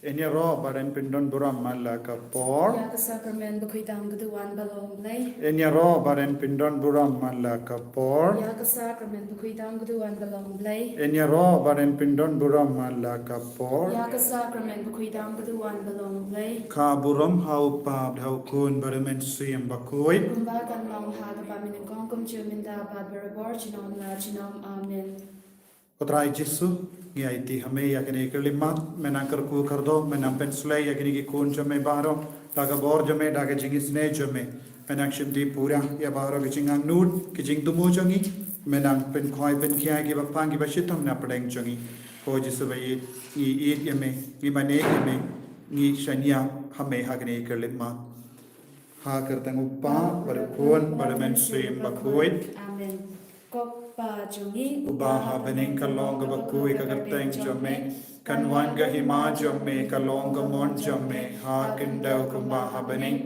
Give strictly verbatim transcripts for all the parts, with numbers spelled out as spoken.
Yn ïaroh bad yn pyndon burom man la ka por. Ïa ka sakramen bakhuid tam ka duwan ba long Blei. Yn ïaroh bad yn pyndon burom man la ka por. Ïa ka sakramen bakhuid tam ka duwan ba long Blei. Yn ïaroh bad yn pyndon burom man la ka por. Ïa ka sakramen bakhuid tam ka duwan ba long Blei. Ka burom ha u Kpa bad ha u Khun bad ha u Mynsiem Bakhuid. Kumba kan long ha kaba mynnyngkong, kumjuh mynta bad barabor, junom la junom. Amen. Ko Trai Jisu, ngi aiti ha me ïa kine ki khyllipmat, me nang kyrkhu kyrdoh, me nang pynshlei ïa kine ki khun jong me baroh da ka bor jong me, da ka jingisynei jong me. Me nang shim dih pura ïa baroh ki jingangnud, ki jingthmu jong ngi, me nang pynkhoi pynkhia ïa kiba pang kiba shitom na pdeng jong ngi. Ko Jisu ba ïeit, ngi ïeit ïa me, ngi mane ïa me, ngi shaniah ha me ha kine ki khyllipmat. Ha ka kyrteng u Kpa bad u Khun bad u Mynsiem Bakhuid. Amen. Ko Kpa jong ngi uba ha bneng, ka long kaba khuid ka kyrteng jong me. Kan wan ka hima jong me, ka long ka mon jong me ha khyndew kumba ha bneng.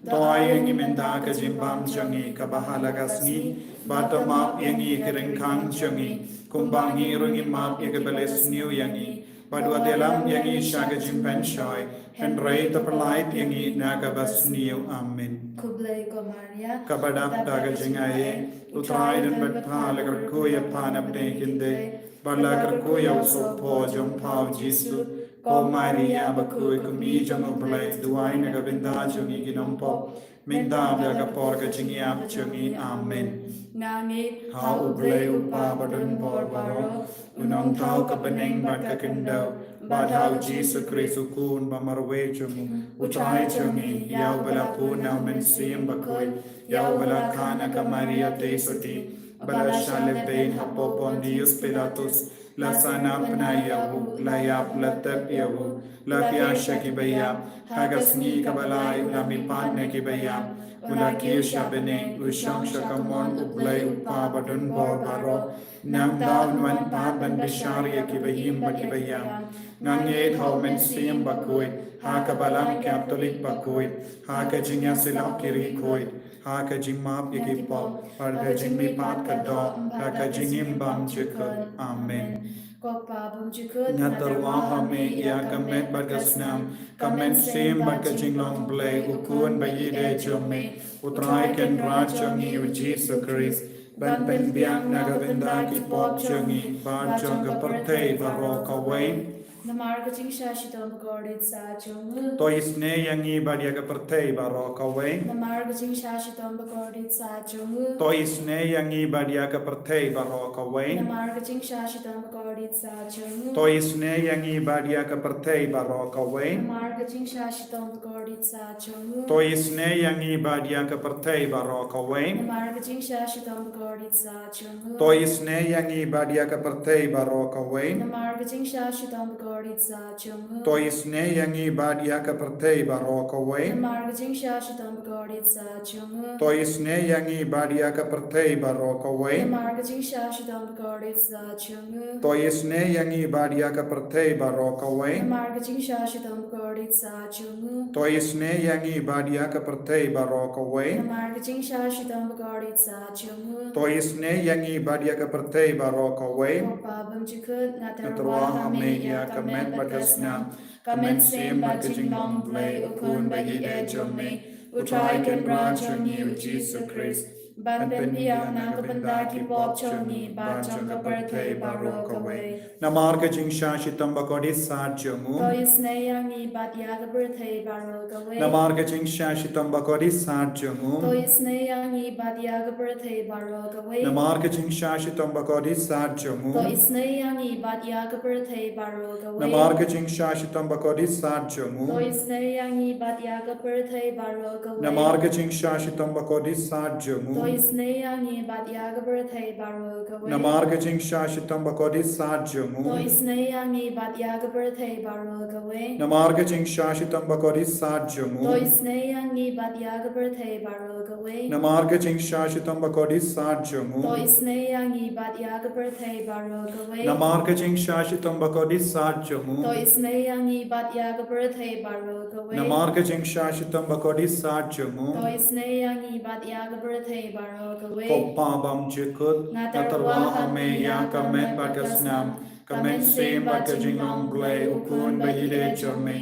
To ai ïa ngi mynta ka jingbam jong ngi kaba ha la ka sngi, bad to map ïa ngi ki ryngkang jong ngi, kumba ngi ruh ngi map ïa kiba leh sniew ïa ngi. Bad wat ïalam ïa ngi sha ka jingpynshoi, hynrei to pyllait ïa ngi na kaba sniew. Amen. Khublei ko Maria, kaba dap da ka jingaiei, u Trai u don bad pha, la kyrkhu ïa pha na pdeng ki khyndai, bad la kyrkhu ïa u sohphoh jong pha u Jisu. Ko Maria bakhuid, ko Kmie jong u Blei, duwai na ka bynta jong ngi ki nongpop, mynta bad ha ka por ka jingïap jong ngi. Amen. Nga ngeit ha u Blei u Kpa ba donbor baroh, u nongthaw ka bneng bad ka khyndew, bad ha u Jisu Khrist u Khun ba marwei jong u, u Trai jong ngi, ïa uba la bun na u Mynsiem Bakhuid, ïa uba la kha na ka Maria Theisotti, ba la shah lehbeiñ hapoh Pontius Pilatus, la sahnarphna ïa u, la ïap, la tep ïa u, la phiah sha kiba ïap, ha ka sngi kaba lai u la mihpat na kiba ïap, u la kiew sha bneng, u shong sha ka mon u Blei u Kpa ba donbor baroh. Nangta un wan pat ban bishar ïa kiba im bad kiba ïap. Nga ngeit ha u Mynsiem Bakhuid, ha ka Balang Katholik bakhuid, ha ka jingïasyllok ki riewkhuid, ha ka jingmap ïa ki pop, ha ka jingmihpat ka doh, ha ka jingim bymjukut. Amen. Ko Kpa bymjukut, nga tyrwa ha me ïa ka met bad ka snam, ka mynsiem bad ka jinglong Blei, u Khun ba ïeidei jong me, u Trai Kynrad jong ngi u Jisu Khrist, ban pynbiang na ka bynta ki pop jong ngi bad jong ka pyrthei baroh kawei. Namar ka jingshah shitom bakordit sah jong u. To isynei ïa ngi bad ïa ka pyrthei baroh kawei. Namar ka jingshah shitom bakordit sah jong u. To isynei ïa ngi bad ïa ka pyrthei baroh kawei. Namar ka jingshah shitom bakordit sah jong u. To isynei ïa ngi bad ïa ka pyrthei baroh kawei. Namar ka jingshah shitom bakordit sah jong u. To isynei ïa ngi bad ïa ka pyrthei baroh kawei. Namar ka jingshah shitom bakordit sah jong u. To isynei ïa ngi bad ïa ka pyrthei baroh kawei. Namar ka jingshah shitom bakordit sah jong u. To isynei ïa ngi bad ïa ka pyrthei baroh kawei. Namar ka jingshah shitom bakordit sah jong u. To isynei ïa ngi bad ïa ka pyrthei baroh kawei. Namar ka jingshah shitom bakordit sah jong u. To isynei ïa ngi bad ïa ka pyrthei baroh kawei. Namar ka jingshah shitom bakordit sah jong u. To isynei ïa ngi bad ïa ka pyrthei baroh kawei. Namar ka jingshah shitom bakordit sah jong u. To isynei ïa ngi bad ïa ka pyrthei baroh kawei. Ko Kpa bymjukut, nga tyrwa ha me ïa ka met bad ka snam, ka mynsiem bad ka jinglong Blei, u Khun ba ïeidei jong me, u Trai Kynrad jong ngi u Jisu Khrist, ban pynbiang na ka bynta ki pop jong ngi bad jong ka pyrthei baroh kawei. Namar ka jingshah shitom bakordit sah jong u. To isynei ïa ngi bad ïa ka pyrthei baroh kawei. Namar ka jingshah shitom bakordit sah jong u. To isynei ïa ngi bad ïa ka pyrthei baroh kawei. Namar ka jingshah shitom bakordit sah jong u. To isynei ïa ngi bad ïa ka pyrthei baroh kawei. Namar ka jingshah shitom bakordit sah jong u. To isynei ïa ngi bad ïa ka pyrthei baroh kawei. Namar ka jingshah shitom bakordit sah jong u. To isynei ïa ngi bad ïa ka pyrthei baroh kawei. Namar ka jingshah shitom bakordit sah jong u. To isynei ïa ngi bad ïa ka pyrthei baroh kawei. Namar ka jingshah shitom bakordit sah jong u. To isynei ïa ngi bad ïa ka pyrthei baroh kawei. Namar ka jingshah shitom bakordit sah jong u. To isynei ïa ngi bad ïa ka pyrthei baroh kawei. Namar ka jingshah shitom bakordit sah jong u. To isynei ïa ngi bad ïa ka pyrthei baroh kawei. Namar ka jingshah shitom bakordit sah jong u. To isynei ïa ngi bad ïa ka pyrthei baroh kawei. Ko Kpa bymjukut, nga tyrwa ha me ïa ka met bad ka snam, ka mynsiem bad ka jinglong Blei, u Khun ba ïeit jong me,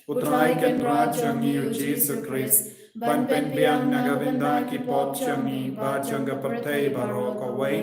U Trai Kynrad jong ngi u Jisu Khrist, ban pynbiang na ka bynta ki pop jong ngi bad jong ka pyrthei baroh kawei.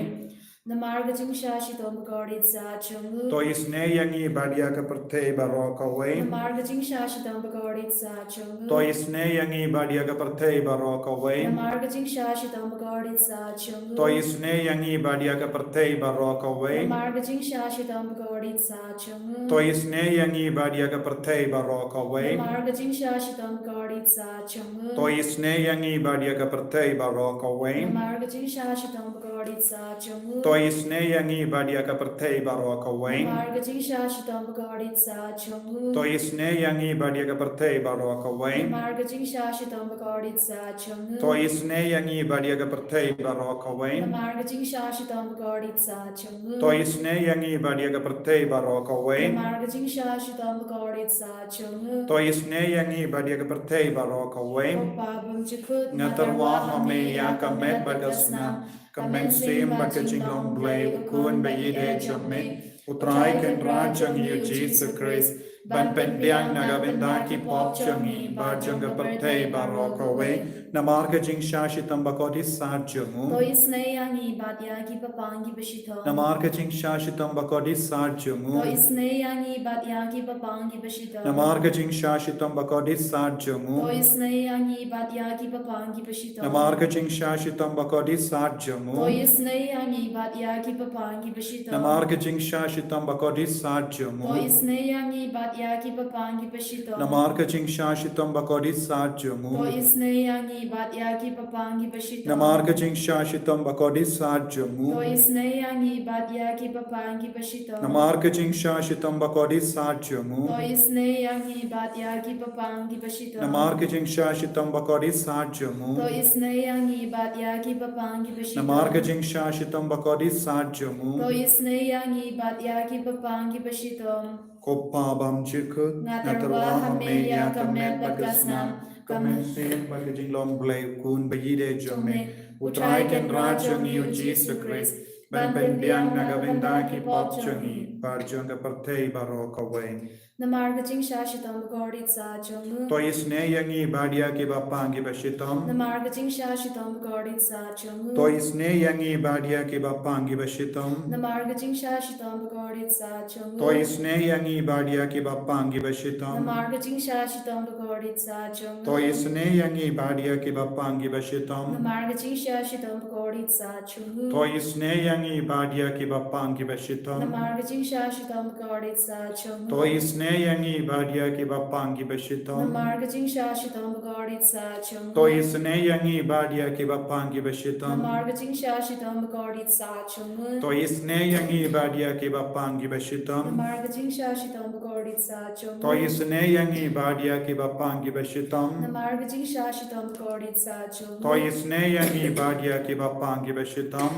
Namar ka jingshah shitom bakordit sah jong u. To isynei ïa ngi bad ïa ka pyrthei baroh kawei. Namar ka jingshah shitom bakordit sah jong u. To isynei ïa ngi bad ïa ka pyrthei baroh kawei. Namar ka jingshah shitom bakordit sah jong u. To isynei ïa ngi bad ïa ka pyrthei baroh kawei. Namar ka jingshah shitom bakordit sah jong u. To isynei ïa ngi bad ïa ka pyrthei baroh kawei. Namar ka jingshah shitom bakordit sah jong u. To isynei ïa ngi bad ïa ka pyrthei baroh kawei. Namar ka jingshah shitom bakordit sah jong u. To isynei ïa ngi bad ïa ka pyrthei baroh kawei. Namar ka jingshah shitom bakordit sah jong u. To isynei ïa ngi bad ïa ka pyrthei baroh kawei. Namar ka jingshah shitom bakordit sah jong u. To isynei ïa ngi bad ïa ka pyrthei baroh kawei. Namar ka jingshah shitom bakordit sah jong u. To isynei ïa ngi bad ïa ka pyrthei baroh kawei. Namar ka jingshah shitom bakordit sah jong u. To isynei ïa ngi bad ïa ka pyrthei baroh kawei. Ko Pa bymjukut, nga tyrwa ha me ïa ka met bad ka snam, ka mynsiem bad ka jinglong Blei, u Khun ba ïeit jong me, U Trai Kynrad jong ngi u Jisu Khrist, ban pynbiang na ka bynta ki pop jong ngi bad jong ka pyrthei baroh kawei. Namar ka jingshah shitom bakordit sah jong u. To isynei ïa ngi bad ïa ki bapang ki bashitom. Namar ka jingshah shitom bakordit sah jong u. To isynei ïa ngi bad ïa ki bapang ki bashitom. Namar ka jingshah shitom bakordit sah jong u. To isynei ïa ngi bad ïa ki bapang ki bashitom. Namar ka jingshah shitom bakordit sah jong u. To isynei ïa ngi bad ïa ki bapang ki bashitom. Namar ka jingshah shitom bakordit sah jong u. To isynei ïa ngi bad ïa ki bapang ki bashitom. Namar ka jingshah shitom bakordit sah jong u. To isynei ïa ngi bad ïa ki bapang ki bashitom. Namar ka jingshah shitom bakordit sah jong u. To isynei ïa ngi bad ïa ki bapang ki bashitom. Namar ka jingshah shitom bakordit sah jong u. To isynei ïa ngi bad ïa ki bapang ki bashitom. Namar ka jingshah shitom bakordit sah jong u. To isynei ïa ngi bad ïa ki bapang ki bashitom. Namar ka jingshah shitom bakordit sah jong u. To isynei ïa ngi bad ïa ki bapang ki bashitom. Ko Pa bymjukut, nga tyrwa ha me ïa ka met bad ka snam, ka mynsiem bad ka jinglong Blei, u Khun ba ïeit jong me, U Trai Kynrad jong ngi u Jisu Khrist, ban pynbiang na ka bynta ki pop jong ngi bad jong ka pyrthei baroh kawei. Namar ka jingshah shitom bakordit sah jong u. To isynei ïa ngi bad ïa ki bapang ki bashitom. Namar ka jingshah shitom bakordit sah jong u. To isynei ïa ngi bad ïa ki bapang ki bashitom. Namar ka jingshah shitom bakordit sah jong u. To isynei ïa ngi bad ïa ki bapang ki bashitom. Namar ka jingshah shitom bakordit sah jong u. To isynei ïa ngi bad ïa ki bapang ki bashitom. Namar ka jingshah shitom bakordit sah jong u. To isynei ïa ngi bad ïa ki bapang ki bashitom. Namar ka jingshah shitom bakordit sah jong u. To isynei ïa ngi bad ïa ki bapang ki bashitom. Namar ka jingshah shitom bakordit sah jong u. To isynei ïa ngi bad ïa ki bapang ki bashitom. Namar ka jingshah shitom bakordit sah jong u. To isynei ïa ngi bad ïa ki bapang ki bashitom. Namar ka jingshah shitom bakordit sah jong u. To isynei ïa ngi bad ïa ki bapang ki bashitom. Namar ka jingshah shitom bakordit sah jong u. To isynei ïa ngi bad ïa ki bapang ki bashitom.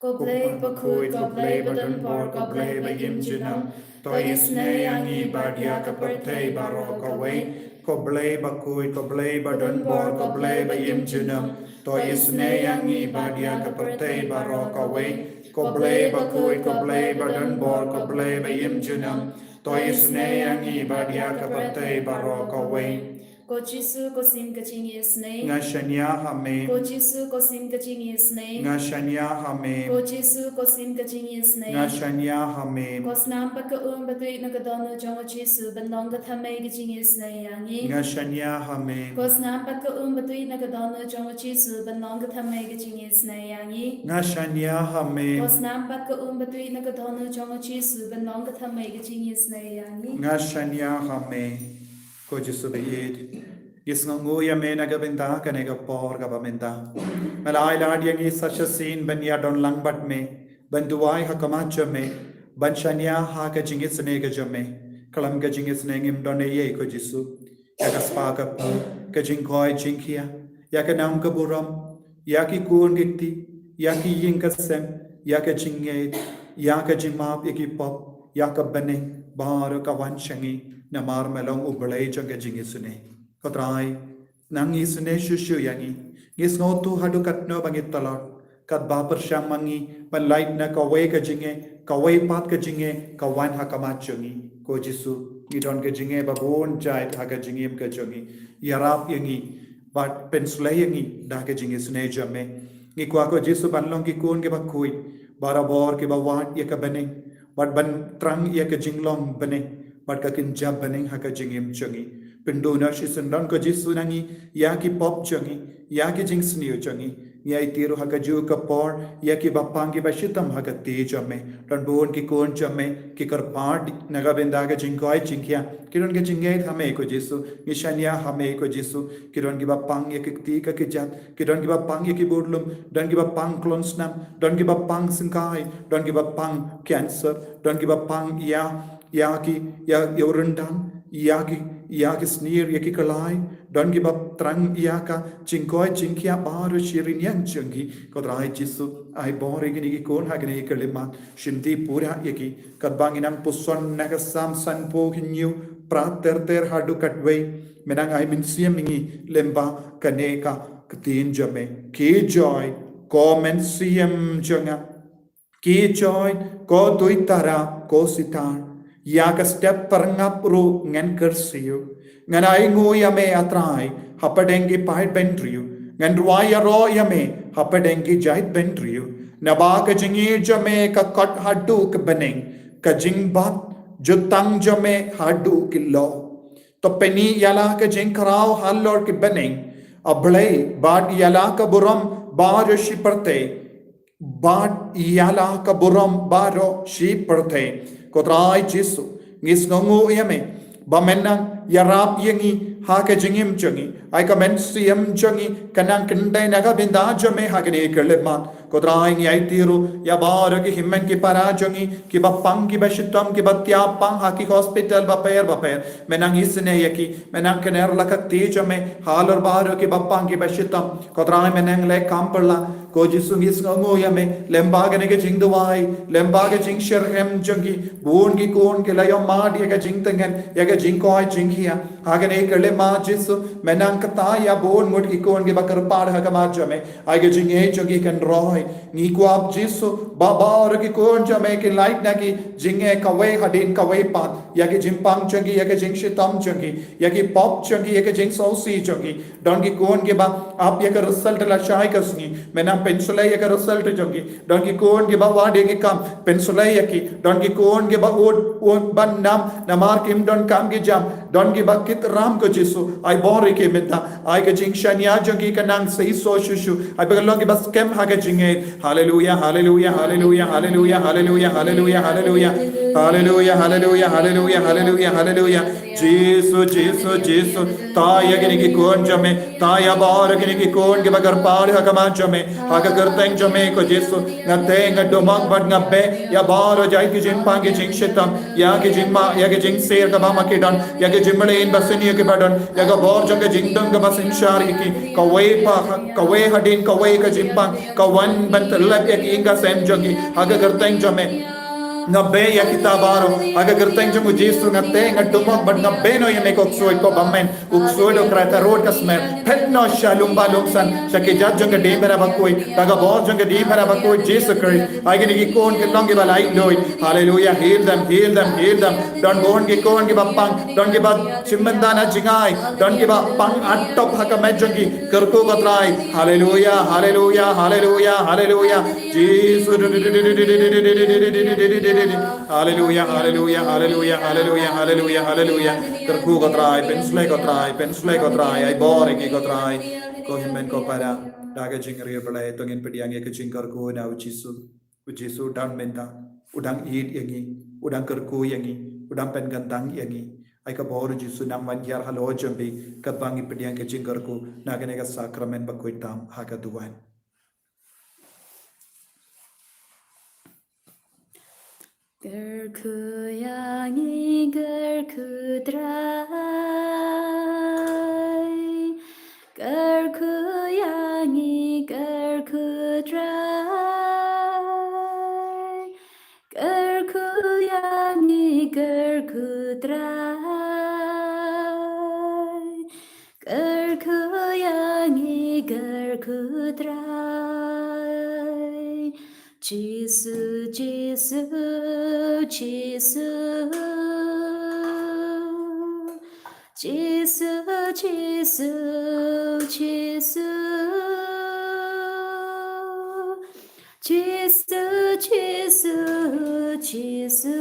Ko Blei bakhuid, ko Blei badonbor, ko Blei ba im junom, to isynei ïa ngi bad ïa ka pyrthei baroh kawei. Ko Blei bakhuid, ko Blei badonbor, ko Blei ba im junom, to isynei ïa ngi bad ïa ka pyrthei baroh kawei. Ko Blei bakhuid, ko Blei badonbor, ko Blei ba im junom, to isynei ïa ngi bad ïa ka pyrthei baroh kawei. Ko Jisu, ko Syiem ka jingisynei, nga shaniah ha me. Ko Jisu, ko Syiem ka jingisynei, nga shaniah ha me. Ko Jisu, ko Syiem ka jingisynei, nga shaniah ha me. Ko snam bad ka um ba tuid na ka dohnud jong u Jisu ban long ka thymmei ka jingisynei ïa ngi, nga shaniah ha me. Ko snam bad ka um ba tuid na ka dohnud jong u Jisu ban long ka thymmei ka jingisynei ïa ngi, nga shaniah ha me. Ko snam bad ka um ba tuid na ka dohnud jong u Jisu ban long ka thymmei ka jingisynei ïa ngi, nga shaniah ha me. Ko Jisu ba ïeit, ngi sngewnguh ïa me na ka bynta kane ka por kaba mynta. Me la ai lad ïa ngi sa shisien ban ïa don lang bad me, ban duwai ha khmat jong me, ban shaniah ha ka jingisynei ka jong me. Khlem ka jingisynei ngim don ei ei ko Jisu. Ïa ka spah ka pur, ka jingkoit jingkhiah, ïa ka nam ka burom, ïa ki khun ki kti, ïa ki ïing ki sem, ïa ka jingngeit, ïa ka jingmap ïa ki pop, ïa ka bneng, baroh ka wan sha ngi, namar me long U Blei jong ka jingisynei. Ko Trai, nang isynei shuh shuh ïa ngi. Ngi sngewthuh haduh katno ba ngi tlot, Katba pyrshang ma ngi ban lait na kawei ka jingeh, kawei pat ka jingeh ka wan ha khmat jong ngi. Ko Jisu, ngi don ka jingeh ba bun jait ha ka jingim ka jong ngi. Ïarap ïa ngi bad pynshlei ïa ngi da ka jingisynei jong me. Ngi kwah ko Jisu ban long ki khun kiba khuid, barabor kiba wad ïa ka bneng, bad ban trang ïa ka jinglong bneng bad ka kynja bneng ha ka jingim jong ngi. Pynduh noh shisien don ko Jisu na ngi ïa ki pop jong ngi, ïa ki jingsniew jong ngi. Ngi aiti ruh ha kajuh ka por ïa kiba pang kiba shitom ha ka kti jong me. Don bun ki khun jong me ki kyrpad na ka bynta ka jingkoit jingkhiah. Ki don ka jingngeit ha me ko Jisu, ngi shaniah ha me ko Jisu. Ki don kiba pang ïa ki kti ka kjat, ki don kiba pang ïa ki budlum, don kiba pang klon snam, don kiba pang syngkai, don kiba pang cancer, don kiba pang ïa, ïa ki, ïa, ïa u ryndang, ïa ki, ïa ki snier, ïa ki kyllai, don kiba trang ïa ka jingkoit jingkhiah baroh shi rynieng jong ki. Ko Trai Jisu, ai bor ïa kine ki khun ha kane ka khyllipmat, shim pura ïa ki. Katba ngi nang puson na ka Salm sanphew hynñiew, phra ter ter haduh khatwei, me nang ai mynsiem ïa ngi lyngba kane ka ktien jong me. Kyrjoit ko Mynsiem jong nga, kyrjoit ko Duitara ko Sitar. Ïa ka step pyrngap ruh ngan kyrsiew. Ngan ainguh ïa me A Trai hapdeng ki paid bynriew. Ngan rwai ïaroh ïa me hapdeng ki jait bynriew. Naba ka jingïeit jong me ka kot haduh ka bneng, ka jingbat jutang jong me haduh ki lyoh. To pyni ïa la ka jingkhraw halor ki bneng, A Blei, bad ïa la ka burom baroh shi pyrthei. Bad ïa la ka burom baroh shi pyrthei. Ko Trai Jisu, ngi sngewnguh ïa me ba me nang ïarap ïa ngi ha ka jingim jong ngi. Ai ka Mynsiem jong ngi ka nang kyndai na ka bynta jong me ha kane ka khyllipmat. Ko Trai, ngi aiti ruh ïa baroh ki hynmen ki para jong ngi kiba pang kiba shitom, kiba thiah pang ha ki hospital bapher bapher. Me nang isynei ïa ki, me nang kner la ka kti jong me halor baroh kiba pang kiba shitom. Ko Trai, me nang leh kam pyrshah. Ko Jisu, ngi sngewnguh ïa me lyngba kane ka jingduwai, lyngba ka jingshitrhem jong ki, bun ki khun ki la ïohmad ïa ka jingtngen, ïa ka jingkoit jingkhiah. Ha kane ka khyllipmat Jisu, me nang kata ïa bun ngut ki khun kiba kyrpad ha khmat jong me. Ai ka jingïeit jong ki kan roi. Ngi kwah Jisu ba baroh ki khun jong me kin lait na ki jingeh kawei hadien kawei pat, ïa ki jingpang jong ki, ïa ki jingshitom jong ki, ïa ki pop jong ki, ïa ki jingsngewsih jong ki. Don ki khun kiba ap ïa ka result la shai ka sngi, me nang pynshlei ïa ka result jong ki. Don ki khun kiba wad ïa ki kam, pynshlei ïa ki. Don ki khun kiba ud, ud ban nam namar kim don kam ki jam. Don kiba kit ram ko Jisu, ai bor ïa ki mynta. Ai ka jingshaniah jong ki ka nang seisoh shuh shuh. Ai ba kan long kiba skhem ha ka jingngeit. Haleluia, haleluia, haleluia, haleluia, haleluia, haleluia, haleluia. Haleluia, haleluia, haleluia, haleluia, haleluia. Jisu, Jisu, Jisu. Thaw ïa kine ki khun jong me. Thaw ïa baroh kine ki khun kiba kyrpad ha khmat jong me. Ha ka kyrteng jong me ko Jisu. Nga teh, nga dumok bad nga beh ïa baroh jait ki jingpang ki jingshitom, ïa ki jingma, ïa ki jingsir kaba ma ki don, ïa ki jingmlien ba sniew kiba don, ïa ka bor jong ka jingdum kaba synshar ïa ki. Kawei pa, kawei hadien kawei ka jingpang ka wan ban tyllep ïa ki ïing ka sem jong ki. Ha ka kyrteng jong me nga beh ïa kita baroh. Ha ka kyrteng jong u Jisu nga teh, nga dumok bad nga beh noh ïa me ko ksuid, ko bymman. U ksuid u krai ta rud ka smer. Phet noh sha lum ba lum san, sha ki jait jong ka diengphna bakhuid, da ka bor jong ka diengphna bakhuid Jisu Khrist. Ai kine ki khun ki long kiba laitluid. Haleluia, heal them, heal them, heal them. Don bun ki khun kiba pang, don kiba shim bynta na jngai, don kiba pang ha top ha ka met jong ki. Kyrkhu ko Trai. Haleluia, haleluia, haleluia, haleluia. Jisu. Haleluia, haleluia, haleluia, haleluia, haleluia, haleluia. Kyrkhu ko Trai, pynshlei ko Trai, pynshlei ko Trai, ai bor ïa ki ko Trai. Ko hynmen ko para, da ka jingriewblei to ngin pdiang ïa ka jingkyrkhu na u Jisu. U Jisu u dang mynta, u dang ïeit ïa ngi, u dang kyrkhu ïa ngi, u dang pynkyntang ïa ngi. Ai ka bor u Jisu nang wan hiar halor jong phi, katba ngi pdiang ka jingkyrkhu na kane ka sakramen bakhuid tam ha ka duwan. Kyrkhu ïa ngi, kyrkhu Trai. Kyrkhu ïa ngi, kyrkhu Trai. Kyrkhu ïa ngi, kyrkhu Trai. Kyrkhu ïa ngi, kyrkhu Trai. Jisu, Jisu, Jisu. Jisu, Jisu, Jisu. Jisu, Jisu, Jisu.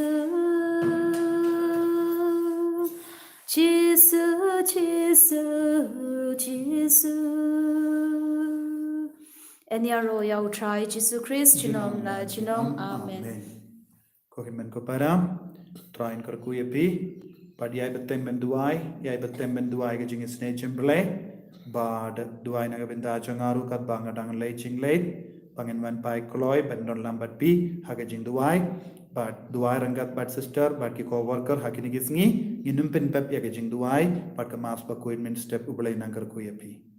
Jisu, Jisu, Jisu. Yn ïaroh ïa U Trai Jisu Khrist junom la junom. Amen. Ko hynmen ko para, Trai un kyrkhu ïa phi. Bad ïai bteng ban duwai, ïai bteng ban duwai ka jingisynei jong U Blei. Bad duwai na ka bynta jong nga ruh katba nga dang leit jingleit, ba ngin wan phai kloi ban don lang bad phi ha ka jingduwai. Bad duwai ryngkat bad sister bad ki co-worker ha kine ki sngi. Ngin ym pynpep ïa ka jingduwai bad ka Mass bakhuid mynstep. U Blei un kyrkhu ïa phi.